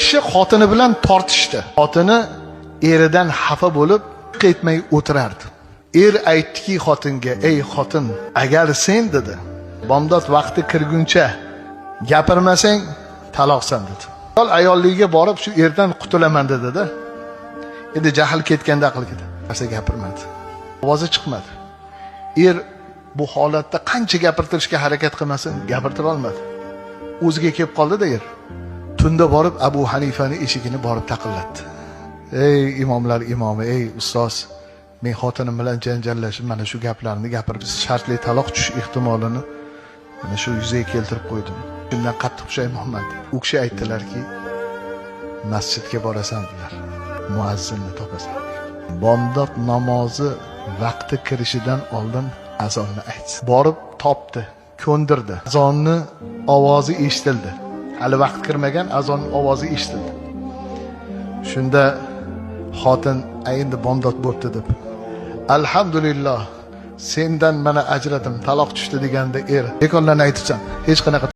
kishi xotini bilan tortishdi. Xotini eridan xafa bo'lib, qaytmay o'tirardi. Er aytdiki xotinga: "Ey xotin, agar sen, dedi, bomdod vaqti kirguncha gapirmasang, taloqsan", dedi. Ayol ayolligiga borib shu erdan qutulaman dedi-da. Endi jahl ketganda aql ketdi. Narsa gapirmadi. Ovozi chiqmadi. Er bu holatda qancha gapirtirishga harakat qilmasin, gapirtira olmadi. O'ziga kelib qoldi-da er. Tunda borib Abu Hanifani eshigini borib taqillatdi. "Ey imomlar imomi, ey ustoz, men xotinim bilan janjallashib mana shu gaplarni gapirib shartli taloq tushish ehtimolini mana shu yuzaga keltirib qo'ydim. Shundan qattiq pushaymonman", dedi. U kishi aytdilarki, masjidga borasan dedilar. Muazzinni topasan. Bomdod namozi vaqti kirishidan oldin azonni aytsin. Borib topdi, ko'ndirdi. Azonni ovozi eshitildi. Hali vaqt kirmagan, azon ovozi eshitildi. Shunda xotin endi bomdod bo'pti deb, "Alhamdulillah, sendan mana ajradim, taloq tushdi" deganda er bekorlarni aytibsan, hech qanaqa